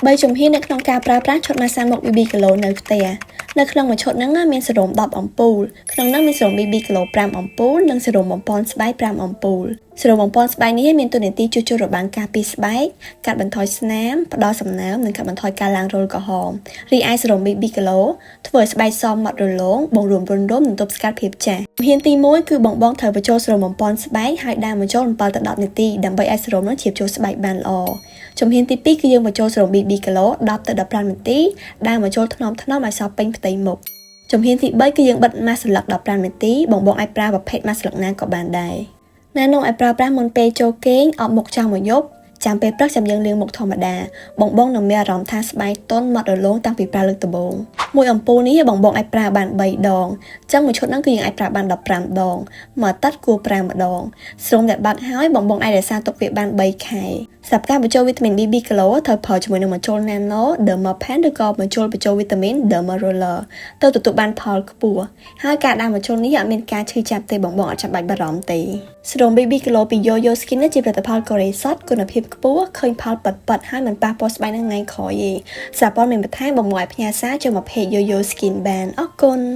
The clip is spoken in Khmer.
3ជំហាននៅក្នុងការប្រើប្រាស់ឈុតម៉ាស្សាមុខ BB Glow នៅផ្ទះនៅក្នុងមួយឈុតហ្នឹងមានសេរ៉ូម10អំពូលក្នុងហ្នឹងមានសេរ៉ូម BB Glow 5អំពូលនិងសេរ៉ូមបំប៉នស្បែក5អំពូលសេរ៉ូមបំប៉នស្បែកនេះមានតួនាទីជួសជុលរបាំងការពារស្បែកកាត់បន្ថយស្នាមផ្ដល់សំណើមនិងកាត់បន្ថយការឡើងរោលក្រហមរីឯសេរ៉ូម BB Glow ធ្វើឲ្យស្បែកសមម៉ត់រលោងបង្រួមរន្ធរោមនិងទប់ស្កាត់ភាពចាស់ជំហានទី1គឺបងបងត្រូវបញ្ចូលសេរ៉ូមបំប៉នស្បែកហើយដើមបញ្ចូល7ទៅ10នាទីដើម្បីឲ្យសេរ៉ូមនោះជ្រាបចូលស្បែកបានល្អជំហានទី2គឺយើងបញ្ចូលសេរ៉ូម BB Glow 10ទៅ15នាទីដើមបញ្ចូលថ្នមថ្នមឲ្យសព្វពេញផ្ទៃមុខជំហានទី3គឺយើងបិទម៉ាស់សន្លឹក15នាទីបងបងអាចប្រើប្រភេទម៉ាស់សន្លឹកណាក៏បានដែរណែនាំឲ្យប្រើប្រាស់មុនពេលចូលគេងអបមុខចង់មួយយប់ចាំពេលព្រឹកចាំយើងលាងមុខធម្មតាបងបងនឹងមានអារម្មណ៍ថាស្បែកទន់ម៉ត់រលោងតាំងពីប្រើលើកដំបូងមួយអំពូលនេះបងបងអាចប្រើបាន3ដងអញ្ចឹងមួយឈុតហ្នឹងគឺយើងអាចប្រើបាន15ដងមួយអាទិត្យគួរប្រើម្ដងស្រោមដែលបើកហើយបងបងអាចរក្សាទុកវាបាន3ខែសម្រាប់ការបញ្ចូលវីតាមីន BB Glow ត្រូវប្រើជាមួយនឹងម្ជុល Nano Derma Pen ឬក៏ម្ជុលបញ្ចូលវីតាមីន Derma Roller ទៅទទួលបានផលខ្ពស់ហើយការដាក់ម្ជុលនេះអត់មានការឈឺចាប់ទេបងបងអត់ចាំបាច់បារម្ភទេសេរ៉ូម BB Glow ពី Yo Yo Skin នេះជាផលិតផលកូរ៉េសុទ្ធគុណភាពខ្ពស់ឃើញផលពិតៗហើយមិនប៉ះពាល់ស្បែកនៅថ្ងៃក្រោយទេសារព័ត៌មានបន្ថែមបងមកឲ្យផ្ញើសារចូលមក page Yo Yo Skin បានអរគុណ។